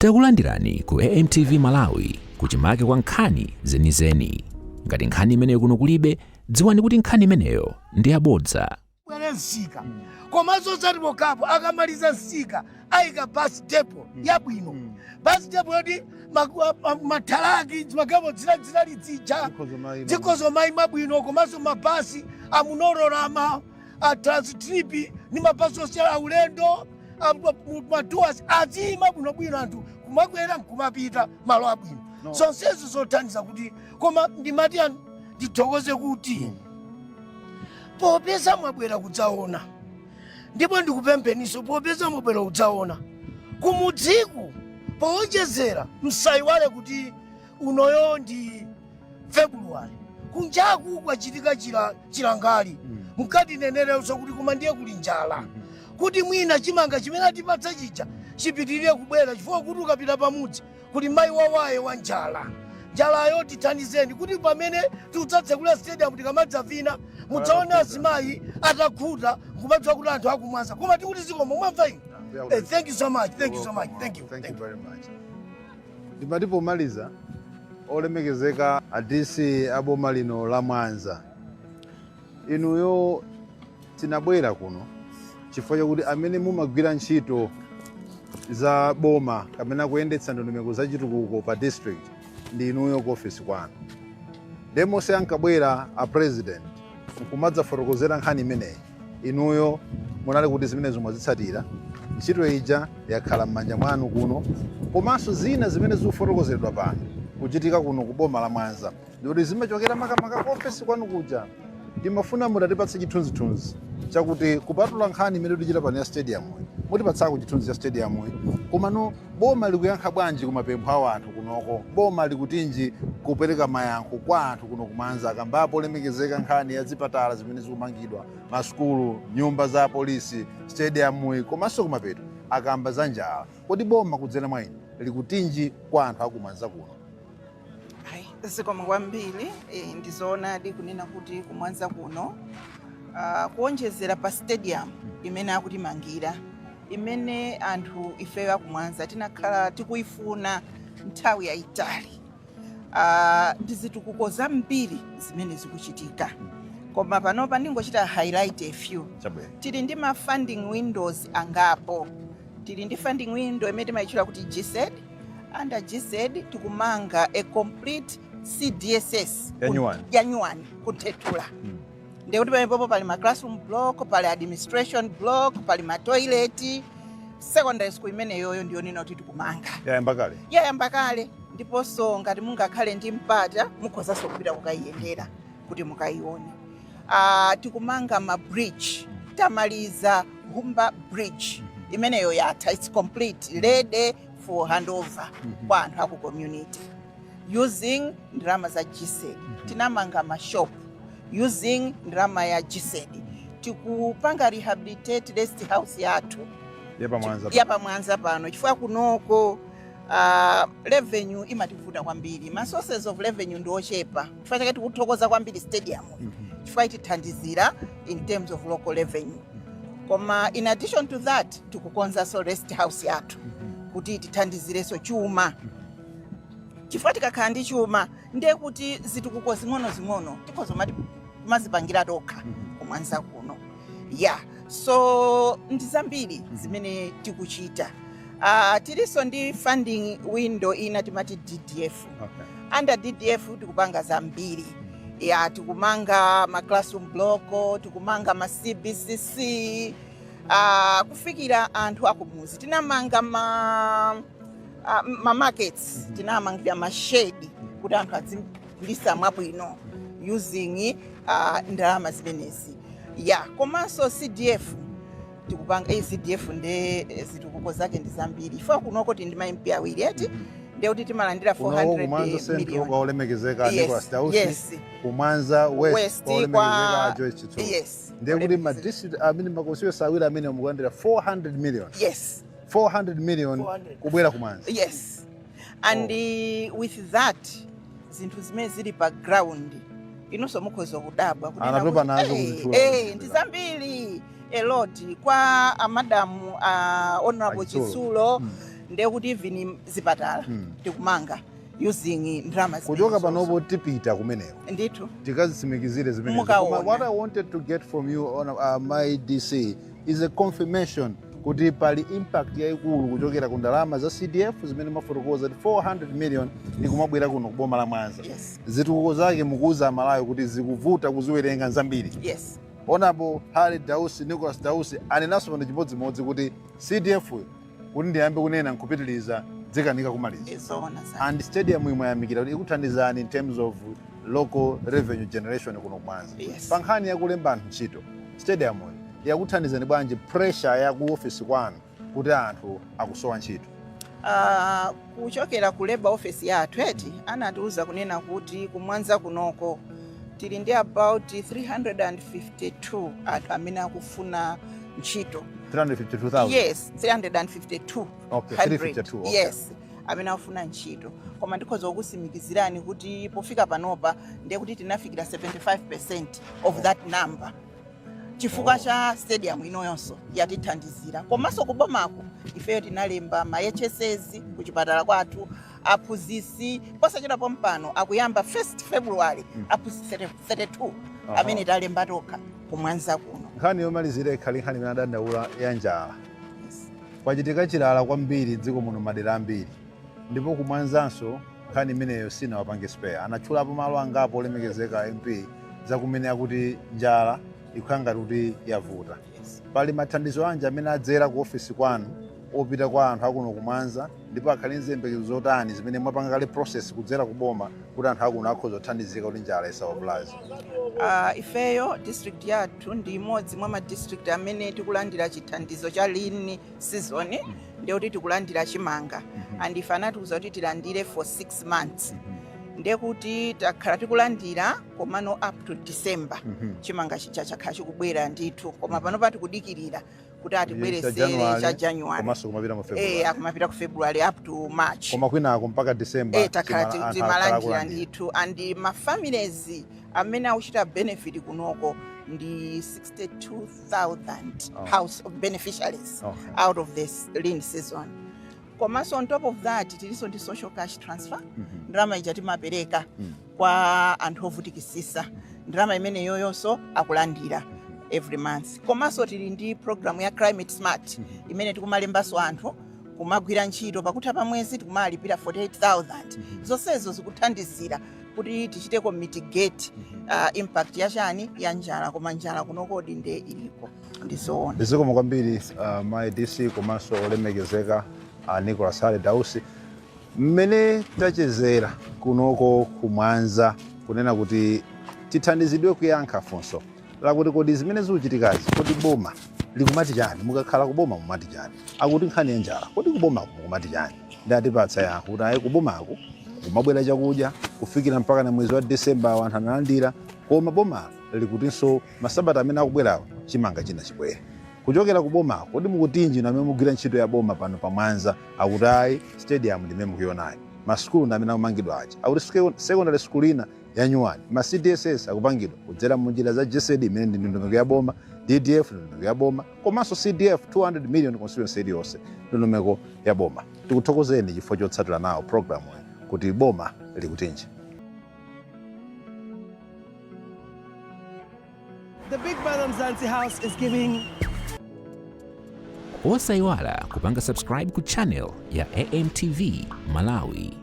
Takulandirani ku AMTV Malawi, kuchimake kwa nkhani zenizeni. Ngati nkhani imeneyo kuno kulibe, dziwani kuti nkhani imeneyo ndi yabodza. Bwere msika, komanso osati pokhapo. Akamaliza msika, ayika bus depot yabwino, bus depot yoti mathalaki, zimagalimoto zina zinali zija zikhoza mayima bwino, komanso mabasi amunororama, a transtrip ndi mabasi onse aulendo, ma tours aziyima bwinobwino, anthu kumakwera nkumapita malo abwino. No. Zonsezo zothandiza kuti, koma ndimati ndithokoze kuti popeza mwabwera kudzaona, ndipo ndikupempheniso, popeza mwabwera kudzaona kumudziku, powonjezera msayiwale kuti unoyo ndi February, kunjaku kwachitika chilangali. Mkati nenerenso kuti koma ndiye kuli njala, kuti mwina chimanga chimene atipatsa chija chipitirire kubwera, chifukwa kuti ukapita pamudzi kuli mayi wawaye wa njala. Njalayo tithandizeni kuti pamene tikudzatsekula stadium, tikamadzavina mudzaone azimayi atakhuta, nkumadziwa kuti anthu akumwanza. Koma tikuti zikomo, mwamva inu. Thank you so much, thank you so much, thank you. Thank you very much. Ndimati pomaliza, olemekezeka a DC aboma lino la Mwanza, inuyo tinabwera kuno chifukwa chakuti amene mumagwira ntchito za boma kapena kuyendetsa ndondomeko za chitukuko pa district ndi inuyo ku ofisi kwanu. Ndemonse ankabwera a president nkumadzafotokozera nkhani imeneyi, inuyo munali kuti zimenezo mwazitsatira, ntchito ija yakhala m'manja mwanu kuno, komanso zina zimene zikufotokozedwa pano kuchitika kuno ku boma la Mwanza ndikuti zimachokera makamaka ku ofesi kwanu kuja. Ndimafuna mutatipatse chithunzithunzi chakuti kupatula nkhani imene tichita pano ya stadium, mutipatsako chithunzi cha stadium, komano boma likuyankha bwanji kumapempho a anthu kunoko? Boma likutinji kupereka mayankho kwa anthu kuno kuMwanza? Akambapo olemekezeka nkhani ya zipatala zimene zikumangidwa, masukulu, nyumba za polisi, stadium, komanso kumapeto akamba za njala. Kodi boma kudzera mwa inu likutinji kwa anthu akuMwanza kuno? Ayi, zikomo kwambiri. Ndizoonadi kunena kuti kuMwanza kuno, kuonjezera pa stadium imene akutimangira, imene anthu ifeyo akuMwanza tinakhala tikuyifuna nthawi yayitali, ndi zitukuko zambiri zimene zikuchitika, koma panopa ndingochita highlight a few. Chabwino. Tili ndi ma funding windows angapo. Tili ndi funding window imene timayitchula kuti GESD. Under GESD tikumanga a complete CDSS Ya new one. Ya new one kuthethula. Ndekuti pamenepopo pali ma classroom block, pali administration block, pali ma toilet. Secondary school imeneyoyo ndiyonena kuti tikumanga. Yayamba kale? Yayamba kale, ndiponso ngati mungakhale ndi mpata mukhozanso kupita kukayiyendera kuti mukayione. Tikumanga ma bridge. Tamaliza Humba Bridge, imeneyo yatha, it's complete, ready for handover kwa anthu aku community using ndalama za GESD. Tinamanga ma shop using ndalama ya GESD. Tikupanga rehabilitate rest house yathu yapamwanza. Yapamwanza pano, chifukwa kunoko revenue imativuta kwambiri, ma sources of revenue ndi ochepa. Chifukwa chake tikuthokoza kwambiri stadium, chifukwa itithandizira in terms of local revenue. Koma in addition to that, tikukonzanso rest house yathu kuti tithandizirenso chuma, chifukwa tikakhala ndi chuma ndiye kuti zitukuko zing'ono-zing'ono tikhoza kumazipangira tokha kumwanza kuno. Ya, so ndi zambiri zimene tikuchita. Tilinso ndi funding window ina timati DDF. Under DDF tikupanga zambiri. Ya, tikumanga ma classroom block, tikumanga ma CBCC, kufikira anthu akumuzi. Tinamanga ma markets, tinamangira ma shed kuti anthu adzigulisa mwabwino using ndalama zimenezi. Ya, komanso CDF tikupanga. CDF nde zitukuko zake ndi zambiri, chifukwa kunoko tili ndi ma MP awiri eti, ndiye kuti timalandira kunoko kumwanza 400 Central million. kwa olemekezeka Nicholas Dausi, kumwanza West West kwa olemekezeka Joyce Chitsulo. Ndiye kuti ma district amene ma constituency awiri amene mukulandira 400 million? Yes. 400 million. 400. Kubwera kumwanza? Yes, and with that, zinthu zimene zili pa ground inonso mukhoza kudabwa kunena Anatopa kuti, nazo kuzitchula. Ndi zambiri, a lot. Kwa amadamu, honorable Achitsulo. Chitsulo. Ndiye kuti even zipatala tikumanga using ndalama Kuchoka zimenezozo. panopo tipita kumeneko. Ndithu. Tikazitsimikizire zimenezo. Mukaona. Koma what I wanted to get from you on my DC is a confirmation kuti pali impact yayikulu kuchokera ku ndalama za CDF zimene mafotokoza kuti 400 million ikumabwera kuno kuboma la Mwanza. Zitukuko zake mukuuza Amalawi kuti zikuvuta kuziwerenga, nzambiri. Honorable Harry Dausi, Nicholas Dausi, anenanso pano chimodzimodzi kuti CDF kuti ndiyambe kunena nkupitiliza, dzikanika kumaliza. Zoona zake. And stadium imwe yayamikira kuti ikuthandizani in terms of local revenue generation kuno Mwanza. Pa nkhani yakulemba anthu ntchito, stadium iyi yakuthandizani bwanji, pressure ya ku office kwanu kuti anthu akusowa ntchito? Kuchokera ku labor office yathu eti, anatiuza kunena kuti kumwanza kunoko tili ndi about 352 anthu amene akufuna ntchito. 352,000? Yes, 352. Okay, 100. 352, okay. Yes, amene akufuna ntchito, koma ndikhoza kukutsimikizirani kuti pofika panopa ndiye kuti tinafikira 75% of that number chifukwa cha stadium inoyonso yatithandizira. Komanso kubomako ifeyo tinalemba ma HSAs kuchipatala kwathu, aphunzitsi posachedwa pompano akuyamba 1st February, aphunzitsi 32 amene talemba tokha kumwanza kuno. Nkhani yomalizira ikhali nkhani imene adandaula ya njala. Kwachitika chilala kwambiri dziko muno, madera ambiri, ndipo kumwanzanso nkhani imeneyo sinawapange spare. Anatchulapo malo angapo olemekezeka MP zakumene akuti njala ikukhala ngati kuti yavuta. Pali mathandizo anji amene adzera ku ofisi kwanu opita kwa anthu akuno kumwanza, ndipo akhali nziyembekezo zotani zimene mwapanga kale process kudzera kuboma kuti anthu akuno akhoza kuthandizika kuti njala isawavulaze? Ifeyo district yathu ndi imodzi mwa ma district amene tikulandira chithandizo cha lean season, ndiye kuti tikulandira chimanga, and ife anatiuza kuti tilandire for 6 months, ndiye kuti takhala tikulandira, komano up to December chimanga chija chakhala chikubwera ndithu, koma pano tikudikirira kuti atibweresere cha January. Komanso kumapita mu February. Akumapita ku February up to March. Koma kwinako mpaka December. Takhala anthu akhala timalandira akulandira. ndithu, and ma families amene akuchita benefit kunoko ndi 62,000 house of beneficiaries out of this lean season. Komanso on top of that tilinso ndi social cash transfer, ndalama ija timapereka kwa anthu ovutikisisa, ndalama imene yoyonso akulandira every month. Komanso tili ndi program ya climate smart imene tikumalembanso anthu kumagwira ntchito, pakutha pa mwezi tikumalipira 48,000. Zonsezo zikuthandizira kuti tichiteko mitigate impact yachani, ya njala. Koma njala kunokodi nde iliko, ndizoona. Zikomo kwambiri, my DC komanso olemekezeka Nicholas Harry Dausi. Mmene tachezera kunoko kumwanza, kunena kuti tithandizidwe kuyankha funso lakuti kodi zimene zikuchitikazi, kodi boma likumati chani? Mukakhala kuboma mumati chani? Akuti nkhani ya njala, kodi kubomako mukumati chani? Ndatipatsa yankho kuti ayi, kubomako kumabwera chakudya kufikira mpaka na mwezi wa Disemba, anthu analandira, koma boma likutinso masabata amene akubwerawo chimanga china chibwere kuchokera kubomako. Kodi mukutinji amene mugwira ntchito ya boma pano pamwanza? Akuti ayi, stadium ndimene mukuionayi, masukulu ndi amene akumangidwa aja, akuti secondary school ina ya nyuwani, ma CDSS akupangidwa kudzera mu njira za GESD imene ndi ndondomeko ya boma, DDF ndondomeko ya boma, komanso CDF 200 million constituency iliyonse, ndondomeko ya boma. Tikuthokozeni chifukwa chotsatira nawo programu iyi kuti boma likutinji. The Big Brother Mzansi house is giving. Osayiwala kupanga subscribe ku channel ya AMTV Malawi.